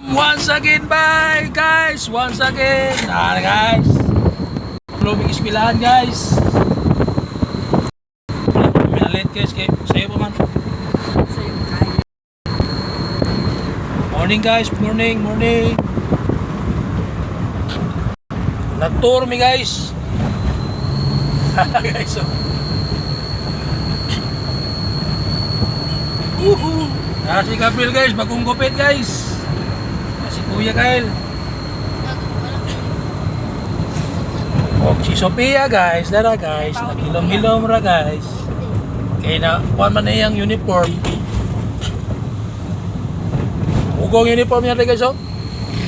Once again, bye guys! Once again! Ah, guys! Luming ispilahan, guys! Pinalit, guys, kay sa'yo pa man. Sa'yo kayo. Morning, guys! Morning, morning! Nag-tour mi, guys! Guys, oh. Woohoo! Ah, si Gabriel, guys, bagong gupit, guys! Ah, si Kuya Kyle. Og si Sophia, guys, dara, guys, nagilom-hilom ra, guys. Kaya na, kuan man na iyang uniform. Ugong uniform niya guys, oh.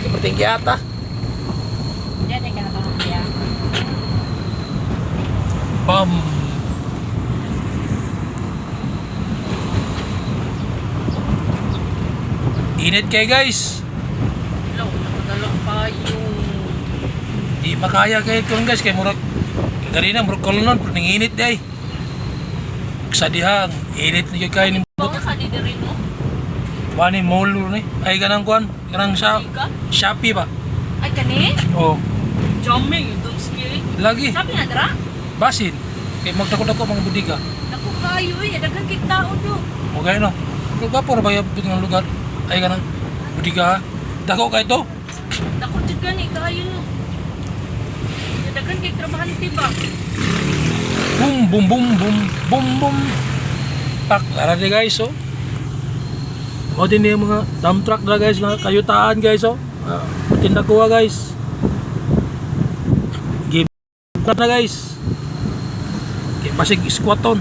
Kapating yata. Diyan ay ka natulog niya. Bam! Init kay, guys. Hello, nakadala pa yung. Di makaya kay kun, guys, kay murag kaganina murag kolonon pero ninginit day. Sa dihang init ni kay ni Baka ka di rin mo? Wani mall ni. Ay ganang kuan, kanang sa Ka? Shopee ba? Ay, kani? Oh, Jamming, don't skill. lagi Sabi nga, dara? basin. Kay magdako-dako mga budiga. Naku kayo eh, daghan kay tao do. Okay no. Lugar po ra ba yung ng lugar? Ay ganang budiga, ha? Dako kay to. Naku jud gani kayo no. Daghan kay trabahante ba? Boom boom boom boom boom boom. Pak, ara di, guys, oh. Mo din yung mga dump truck na, guys, mga kayutaan, guys, oh. Ah, tinda kuha, guys. Give na, guys. Kay basig squaton.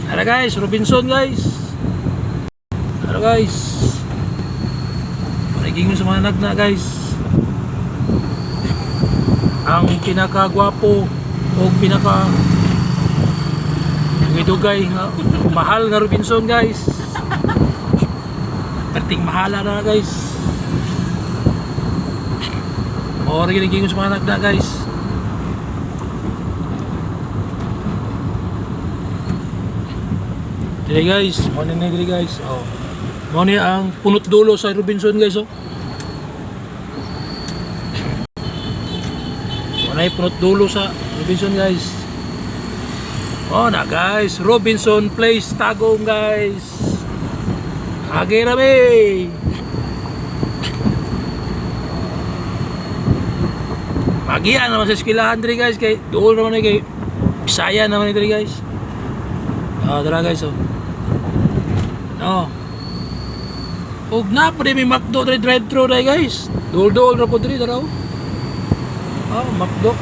Ara, guys, Robinson, guys. Ara, guys. Parigingon sa mga nagna, guys. Ang pinakagwapo o pinaka dugay nga mahal nga Robinson, guys. Perting mahala na, guys. Mao ra gini sa mga nagna, guys. Dire, guys, mo ni dire, guys. Oh. Mo ni ang punot dulo sa Robinson, guys, oh. Mo na punot dulo sa Robinson, guys. Oh na, guys, Robinson Place Tagum, guys. Agi rami. Magian naman sa eskwelahan diri, guys, kay duol naman ni kay Bisaya naman ni diri, guys. Oh, dara, guys, oh. No. Ug na pa may McDo diri, drive-thru diri, guys. Duol-duol ra po diri dara, oh. Oh, McDo.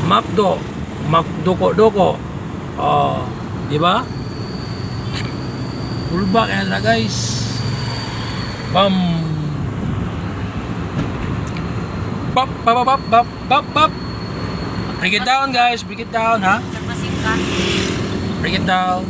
McDo. McDoko-doko. Oh, di ba? Pulba kaya na, guys. Bam. Bap bap bap bap bap bap. Break it down, guys. Break it down, ha? Nagmasing ka. Break it down.